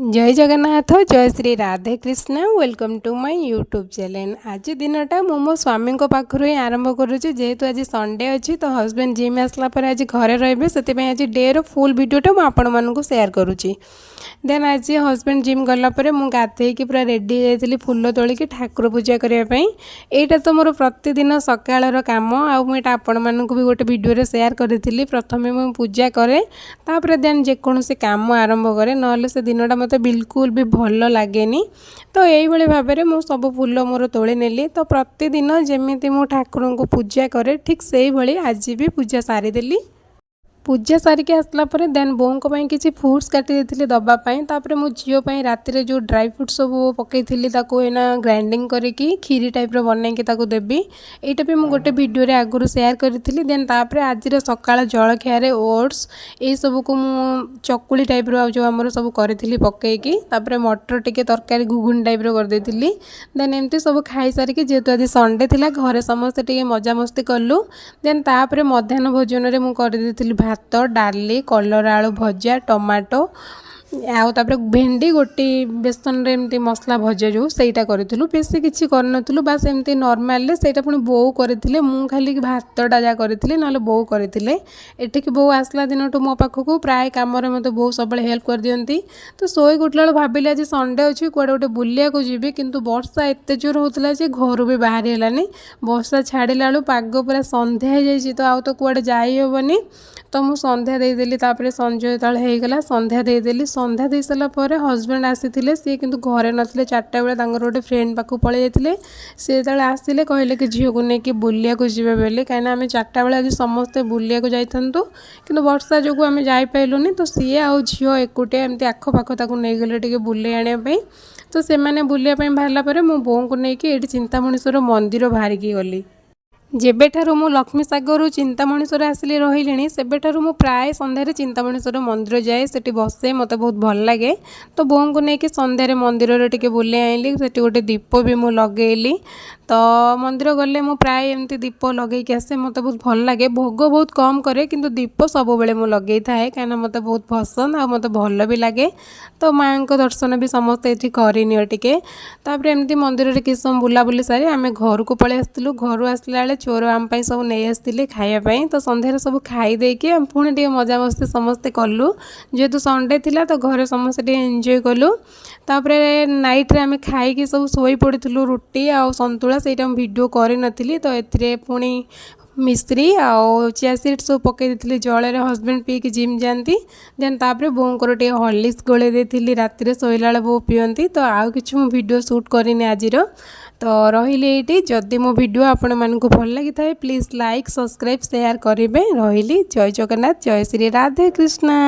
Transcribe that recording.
Jay Jagannath, Jay Shri Radhe Krishna. Welcome to my YouTube channel. ଆଜି ଦିନଟା ମୁଁ ମୋ ସ୍ୱାମୀଙ୍କ ପାଖରୁ ହିଁ ଆରମ୍ଭ କରୁଛି। ଯେହେତୁ ଆଜି ସଣ୍ଡେ ଅଛି, ତ ହଜବେଣ୍ଡ ଜିମ୍ ଆସିଲା ପରେ ଆଜି ଘରେ ରହିବେ, ସେଥିପାଇଁ ଆଜି ଡେର ଫୁଲ୍ ଭିଡ଼ିଓଟା ମୁଁ ଆପଣମାନଙ୍କୁ ସେୟାର କରୁଛି। ଦେନ୍ ଆଜି ହଜବେଣ୍ଡ ଜିମ୍ ଗଲା ପରେ ମୁଁ ଗାଧେଇକି ପୁରା ରେଡ଼ି ହେଇଯାଇଥିଲି ଫୁଲ ତୋଳିକି ଠାକୁର ପୂଜା କରିବା ପାଇଁ। ଏଇଟା ତ ମୋର ପ୍ରତିଦିନ ସକାଳର କାମ ଆଉ ମୁଁ ଏଇଟା ଆପଣମାନଙ୍କୁ ବି ଗୋଟେ ଭିଡ଼ିଓରେ ସେୟାର କରିଥିଲି। ପ୍ରଥମେ ମୁଁ ପୂଜା କରେ, ତାପରେ ଦେନ୍ ଯେକୌଣସି କାମ ଆରମ୍ଭ କରେ, ନହେଲେ ସେ ଦିନଟା ମୋତେ ବିଲକୁଲ ବି ଭଲ ଲାଗେନି। ତ ଏଇଭଳି ଭାବରେ ମୁଁ ସବୁ ଫୁଲ ମୋର ତୋଳି ନେଲି। ତ ପ୍ରତିଦିନ ଯେମିତି ମୁଁ ଠାକୁରଙ୍କୁ ପୂଜା କରେ, ଠିକ୍ ସେଇଭଳି ଆଜି ବି ପୂଜା ସାରିଦେଲି। ପୂଜା ସାରିକି ଆସିଲା ପରେ ଦେନ୍ ବୋଉଙ୍କ ପାଇଁ କିଛି ଫ୍ରୁଟ୍ସ କାଟି ଦେଇଥିଲି ଦେବା ପାଇଁ। ତାପରେ ମୁଁ ଝିଅ ପାଇଁ ରାତିରେ ଯେଉଁ ଡ୍ରାଇ ଫ୍ରୁଟ୍ସ ସବୁ ପକାଇଥିଲି, ତାକୁ ଏଇନା ଗ୍ରାଇଣ୍ଡିଙ୍ଗ କରିକି କ୍ଷୀରି ଟାଇପ୍ର ବନେଇକି ତାକୁ ଦେବି। ଏଇଟା ବି ମୁଁ ଗୋଟେ ଭିଡ଼ିଓରେ ଆଗରୁ ସେୟାର କରିଥିଲି। ଦେନ୍ ତାପରେ ଆଜିର ସକାଳ ଜଳଖିଆରେ ଓଟ୍ସ ଏଇସବୁକୁ ମୁଁ ଚକୁଳି ଟାଇପ୍ର ଆଉ ଯେଉଁ ଆମର ସବୁ କରିଥିଲି ପକେଇକି, ତାପରେ ମଟର ଟିକେ ତରକାରୀ ଘୁଗୁନି ଟାଇପ୍ର କରିଦେଇଥିଲି। ଦେନ୍ ଏମିତି ସବୁ ଖାଇସାରିକି, ଯେହେତୁ ଆଜି ସଣ୍ଡେ ଥିଲା, ଘରେ ସମସ୍ତେ ଟିକେ ମଜାମସ୍ତି କଲୁ। ଦେନ୍ ତାପରେ ମଧ୍ୟାହ୍ନ ଭୋଜନରେ ମୁଁ କରିଦେଇଥିଲି ଭାତ, ଡାଲି, କଲରା ଆଳୁ ଭଜା, ଟମାଟୋ ଆଉ ତାପରେ ଭେଣ୍ଡି ଗୋଟି ବେସନରେ ଏମିତି ମସଲା ଭଜା ଯେଉଁ ସେଇଟା କରିଥିଲୁ। ବେଶୀ କିଛି କରିନଥିଲୁ, ବାସ୍ ଏମିତି ନର୍ମାଲରେ। ସେଇଟା ପୁଣି ବୋଉ କରିଥିଲେ, ମୁଁ ଖାଲି ଭାତଟା ଯାହା କରିଥିଲି, ନହେଲେ ବୋଉ କରିଥିଲେ। ଏଠିକି ବୋଉ ଆସିଲା ଦିନଠୁ ମୋ ପାଖକୁ ପ୍ରାୟ କାମରେ ମୋତେ ବୋଉ ସବୁବେଳେ ହେଲ୍ପ କରିଦିଅନ୍ତି। ତ ଶୋଇକି ଉଠିଲା ବେଳକୁ ଭାବିଲି ଆଜି ସଣ୍ଡେ ଅଛି, କୁଆଡ଼େ ଗୋଟେ ବୁଲିବାକୁ ଯିବି। କିନ୍ତୁ ବର୍ଷା ଏତେ ଜୋର ହେଉଥିଲା ଯେ ଘରୁ ବି ବାହାରି ହେଲାନି। ବର୍ଷା ଛାଡ଼ିଲା ବେଳକୁ ପାଗ ପୁରା ସନ୍ଧ୍ୟା ହେଇଯାଇଛି, ତ ଆଉ ତ କୁଆଡ଼େ ଯାଇ ହେବନି। ତ ମୁଁ ସନ୍ଧ୍ୟା ଦେଇଦେଲି। ତାପରେ ସଞ୍ଜ ଯେତେବେଳେ ହେଇଗଲା, ସନ୍ଧ୍ୟା ଦେଇଦେଲି। ସନ୍ଧ୍ୟା ଦେଇ ସାରିଲା ପରେ ହଜବେଣ୍ଡ ଆସିଥିଲେ। ସିଏ କିନ୍ତୁ ଘରେ ନଥିଲେ, 4ଟା ବେଳେ ତାଙ୍କର ଗୋଟେ ଫ୍ରେଣ୍ଡ ପାଖକୁ ପଳେଇ ଯାଇଥିଲେ। ସେ ଯେତେବେଳେ ଆସିଲେ, କହିଲେ କି ଝିଅକୁ ନେଇକି ବୁଲିବାକୁ ଯିବେ ବୋଲି, କାହିଁକିନା ଆମେ 4ଟା ବେଳେ ଆଜି ସମସ୍ତେ ବୁଲିବାକୁ ଯାଇଥାନ୍ତୁ, କିନ୍ତୁ ବର୍ଷା ଯୋଗୁଁ ଆମେ ଯାଇପାରିଲୁନି। ତ ସିଏ ଆଉ ଝିଅ ଏକୁଟିଆ ଏମିତି ଆଖପାଖ ତାକୁ ନେଇଗଲେ ଟିକେ ବୁଲେଇ ଆଣିବା ପାଇଁ। ତ ସେମାନେ ବୁଲିବା ପାଇଁ ବାହାରିଲା ପରେ ମୁଁ ବୋଉଙ୍କୁ ନେଇକି ଏଇଠି ଚିନ୍ତାମଣିଶ୍ୱର ମନ୍ଦିର ବାହାରିକି ଗଲି। ଯେବେଠାରୁ ମୁଁ ଲକ୍ଷ୍ମୀ ସାଗରରୁ ଚିନ୍ତାମଣିଶ୍ୱର ଆସିଲି ରହିଲିଣି, ସେବେଠାରୁ ମୁଁ ପ୍ରାୟ ସନ୍ଧ୍ୟାରେ ଚିନ୍ତାମଣିଶ୍ୱର ମନ୍ଦିର ଯାଏ, ସେଠି ବସେ, ମୋତେ ବହୁତ ଭଲ ଲାଗେ। ତ ବୋଉଙ୍କୁ ନେଇକି ସନ୍ଧ୍ୟାରେ ମନ୍ଦିରରେ ଟିକେ ବୁଲେଇ ଆଣିଲି। ସେଠି ଗୋଟେ ଦୀପ ବି ମୁଁ ଲଗେଇଲି। ତ ମନ୍ଦିର ଗଲେ ମୁଁ ପ୍ରାୟ ଏମିତି ଦୀପ ଲଗେଇକି ଆସେ, ମୋତେ ବହୁତ ଭଲ ଲାଗେ। ଭୋଗ ବହୁତ କମ୍ କରେ, କିନ୍ତୁ ଦୀପ ସବୁବେଳେ ମୁଁ ଲଗେଇଥାଏ, କାହିଁକିନା ମୋତେ ବହୁତ ପସନ୍ଦ ଆଉ ମୋତେ ଭଲ ବି ଲାଗେ। ତ ମାଆଙ୍କ ଦର୍ଶନ ବି ସମସ୍ତେ ଏଠି କରିନିଅ ଟିକେ। ତାପରେ ଏମିତି ମନ୍ଦିରରେ କିଛି ସମୟ ବୁଲାବୁଲି ସାରି ଆମେ ଘରକୁ ପଳେଇ ଆସିଥିଲୁ। ଘରୁ ଆସିଲା ବେଳେ ଚୋର ଆମ ପାଇଁ ସବୁ ନେଇ ଆସିଥିଲେ ଖାଇବା ପାଇଁ। ତ ସନ୍ଧ୍ୟାରେ ସବୁ ଖାଇ ଦେଇକି ଆମେ ପୁଣି ଟିକେ ମଜାମସ୍ତି ସମସ୍ତେ କଲୁ। ଯେହେତୁ ସଣ୍ଡେ ଥିଲା, ତ ଘରେ ସମସ୍ତେ ଟିକେ ଏନ୍ଜୟ କଲୁ। ତାପରେ ନାଇଟ୍ରେ ଆମେ ଖାଇକି ସବୁ ଶୋଇ ପଡ଼ିଥିଲୁ ରୁଟି ଆଉ ସନ୍ତୁଳା। ସେଇଟା ମୁଁ ଭିଡ଼ିଓ କରିନଥିଲି। ତ ଏଥିରେ ପୁଣି ମିଶ୍ରି ଆଉ ଚିଆ ସିଡ଼୍ ସବୁ ପକାଇ ଦେଇଥିଲି ଜଳରେ, ହଜବେଣ୍ଡ ପିଇକି ଜିମ୍ ଯାଆନ୍ତି। ଦେନ୍ ତାପରେ ବୋଉଙ୍କର ଟିକେ ହର୍ଲିକ୍ସ ଗୋଳେଇ ଦେଇଥିଲି, ରାତିରେ ଶୋଇଲା ବେଳେ ବୋଉ ପିଅନ୍ତି। ତ ଆଉ କିଛି ମୁଁ ଭିଡ଼ିଓ ସୁଟ୍ କରିନି ଆଜିର। ତ ରହିଲି ଏଇଠି। ଯଦି ମୋ ଭିଡ଼ିଓ ଆପଣମାନଙ୍କୁ ଭଲ ଲାଗିଥାଏ, ପ୍ଲିଜ୍ ଲାଇକ୍, ସବସ୍କ୍ରାଇବ୍, ସେୟାର କରିବେ। ରହିଲି, ଜୟ ଜଗନ୍ନାଥ, ଜୟ ଶ୍ରୀ ରାଧେ କୃଷ୍ଣା।